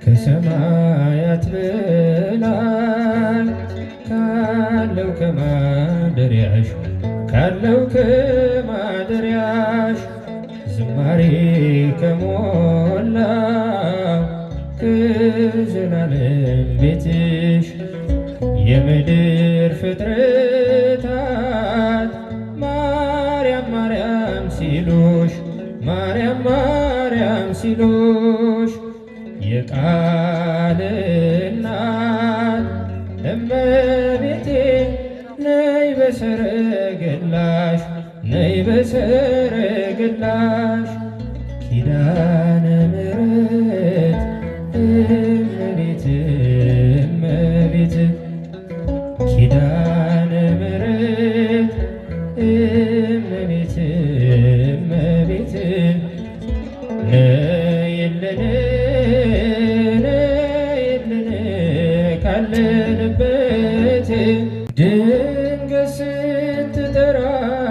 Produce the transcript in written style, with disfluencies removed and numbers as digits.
ከሰማያት በላይ ካለው ከማደሪያሽ፣ ካለው ከማደሪያሽ፣ ዝማሬ ከሞላው ከዘላለም ቤትሽ፣ የምድር ፍጥረታት ማርያም ማርያም ሲሉሽ፣ ማርያም ማርያም ሲሉሽ፣ የቃል እናት እመቤቴ ነይ በሰረገላሽ፣ ነይ በሰረገላሽ። ኪዳነ ምሕረት እመቤት፣ እመቤት፣ ኪዳነ ምሕረት እመቤት፣ እመቤት፣ ነይልን፣ ነይልን ካለንበት። ድንገት ስትጠራኝ